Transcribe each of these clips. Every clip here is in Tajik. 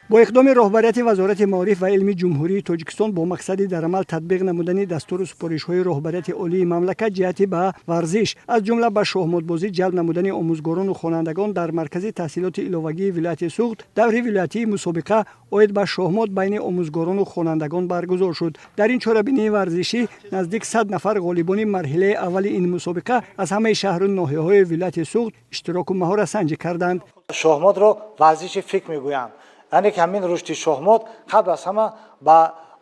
Бо иқдоми роҳбарияти Вазорати маориф ва илми Ҷумҳурии Тоҷикистон бо мақсади дар амал татбиқ намудани дастуру супоришҳои роҳбарияти олии мамлакат ҷиҳати ба варзиш, аз ҷумла ба шоҳмотбозӣ ҷалб намудани омӯзгорону хонандагон, дар Маркази таҳсилоти иловагии вилояти Суғд даври вилоятии мусобиқа оид ба шоҳмот байни омӯзгорону хонандагон баргузор шуд. Дар ин чорабинии варзишӣ наздик 100 нафар ғолибони марҳилаи аввали ин мусобиқа аз ҳамаи шаҳру ноҳияҳои вилояти Суғд иштироку маҳоратсанҷӣ карданд. Шоҳмотро варзиши фикр мегӯянд, яъне ки ҳамин рушди шоҳмот қабл аз ҳама ба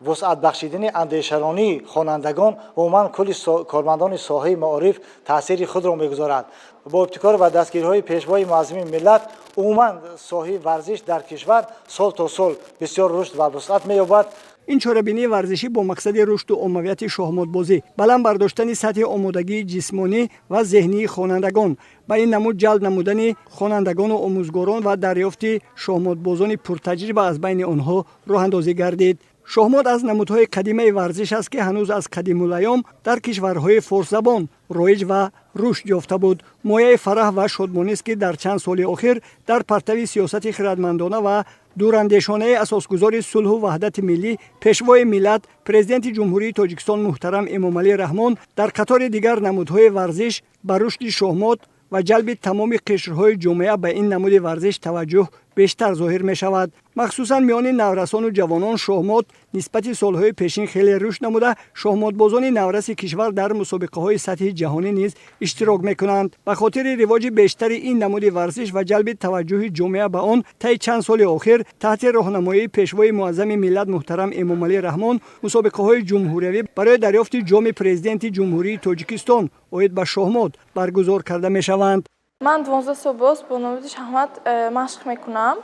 вусъат бахшидани андешаронии хонандагон, умуман кулли кормандони соҳаи маориф таъсири худро мегузорад. Бо ибтикор ва дастгириҳои Пешвои муаззами миллат, умуман соҳаи варзиш дар кишвар сол то сол бисёр рушд ва вусъат меёбад. Ин чорабинии варзишӣ бо мақсади рушду оммавияти шоҳмотбозӣ, баланд бардоштани сатҳи омодагии ҷисмонӣ ва зеҳнии хонандагон, ба ин намуд ҷалб намудани хонандагону омӯзгорон ва дарёфти шоҳмотбозони пуртаҷриба аз байни онҳо роҳандозӣ гардид. Шоҳмот аз намудҳои қадимаи варзиш аст, ки ҳанӯз аз қадимулайём дар кишварҳои форсзабон роиҷ ва рушд ёфта буд. Мояи фараҳ ва шодмонист, ки дар чанд соли охир дар партави сиёсати хирадмандона ва дурандешонаи асосгузори сулҳу ваҳдати миллӣ, Пешвои миллат, Президенти Ҷумҳурии Тоҷикистон муҳтарам Эмомалӣ Раҳмон, дар қатори дигар намудҳои варзиш ба рушди шоҳмот ва ҷалби тамоми қишрҳои ҷомеа ба ин намуди варзиш таваҷҷӯҳ бештар зоҳир мешавад. Махсусан миёни наврасону ҷавонон шоҳмот нисбати солҳои пешин хеле рушд намуда, шоҳмотбозони навраси кишвар дар мусобиқаҳои сатҳи ҷаҳонӣ низ иштирок мекунанд. Ба хотири ривоҷи бештари ин намуди варзиш ва ҷалби таваҷҷӯҳи ҷомеа ба он, таи чанд соли охир таҳти роҳнамоии Пешвои муаззами миллат муҳтарам Эмомалӣ Раҳмон мусобиқаҳои ҷумҳуриявӣ барои дарёфти Ҷоми Президенти Ҷумҳурии Тоҷикистон оид ба шоҳмот баргузор карда мешаванд. Ман 12 сол боз бо намуди шахмат машқ мекунам.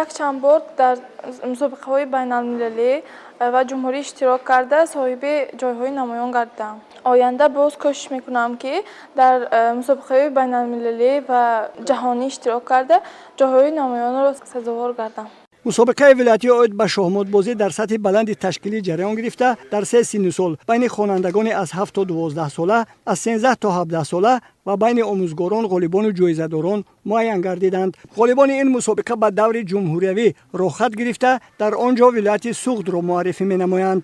Якчанд бор дар мусобиқаҳои байналмилалӣ ва ҷумҳурӣ иштирок карда, соҳиби ҷойҳои намоён гардидам. Оянда боз кӯшиш мекунам, ки дар мусобиқаҳои байналмилалӣ ва ҷаҳонӣ иштирок карда, ҷойҳои намоёнро сазовор гардам. Мусобиқаи вилоятӣ оид ба шоҳмотбозӣ дар сатҳи баланди ташкилӣ ҷараён гирифта, дар се синну сол: байни хонандагони аз 7 то 12 сола, аз 13 то 17 сола ва байни омӯзгорон ғолибону ҷоизадорон муайян гардиданд. Ғолибони ин мусобиқа ба даври ҷумҳуриявӣ роҳхат гирифта, дар он ҷо вилояти Суғдро муаррифӣ менамоянд.